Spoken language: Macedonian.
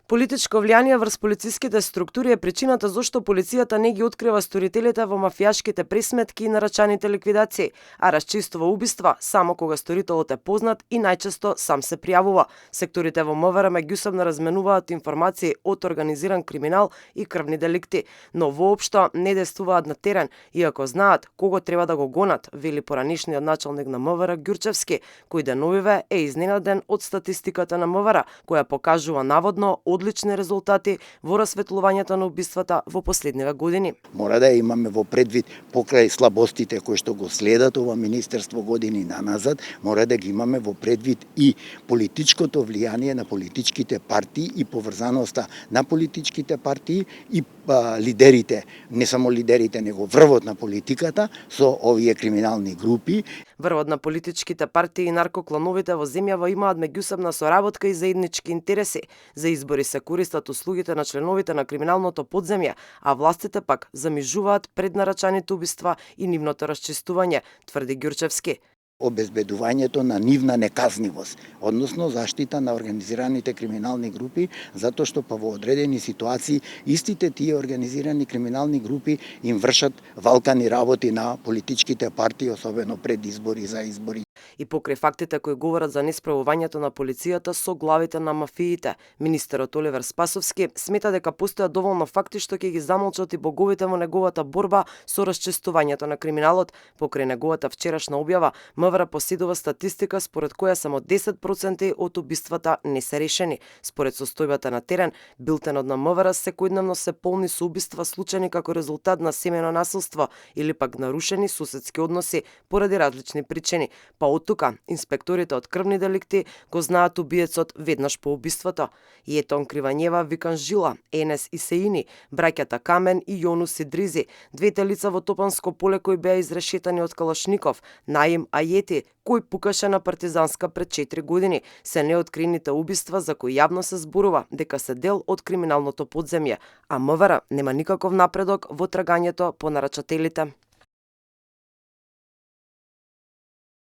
Политичко влијание врз полициските структури е причината зошто полицијата не ги открива сторителите во мафијашките пресметки и нарачаните ликвидации, а расчистува убиства само кога сторителот е познат и најчесто сам се пријавува. Секторите во МВР меѓусебно разменуваат информации од организиран криминал и крвни деликти, но воопшто не действуваат на терен, иако знаат кого треба да го гонат, вели поранишниот началник на МВР Ѓурчевски, кој деновиве е изненаден од статистиката на МВР, која покажува наводно одлични резултати во расветлувањето на убиствата во последниве години. Мора да имаме во предвид покрај слабостите кои што го следат ова министерство години наназад, мора да ги имаме во предвид и политичкото влијание на политичките партии и поврзаноста на политичките партии и лидерите, не само лидерите, него врвот на политиката со овие криминални групи. Врвот на политичките партии и наркоклановите во земјава имаат меѓусебна соработка и заеднички интереси. За избори се користат услугите на членовите на криминалното подземје, а властите пак замижуваат преднарачаните убиства и нивното расчистување, тврди Ѓурчевски. Обезбедувањето на нивна неказнивост, односно заштита на организираните криминални групи, затоа што па во одредени ситуации истите тие организирани криминални групи им вршат валкани работи на политичките партии, особено пред избори, за избори. И покрај фактите кои говорат за несправувањето на полицијата со главите на мафиите, министерот Оливер Спасовски смета дека постојат доволно факти што ќе ги замолчат и боговите во неговата борба со расчистувањето на криминалот. Покрај неговата вчерашна објава, МВР поседува статистика според која само 10% од убиствата не се решени. Според состојбата на терен, билтенот на МВР секојдневно се полни со убиства случајни како резултат на семејно насилство или пак нарушени суседски односи поради различни причини. Па од тука, инспекторите од крвни деликти го знаат убиецот веднаш по убиството. Јетон Кривањева, Викан Жила, Енес Исеини, браќата Камен и Јонус Идризи, двете лица во Топанско поле кои беа изрешетани од Калашников, Наим Ајети, кој пукаше на партизанска пред 4 години, се неоткриените убиства за кои јавно се зборува дека се дел од криминалното подземје, а МВР нема никаков напредок во трагањето по нарачателите.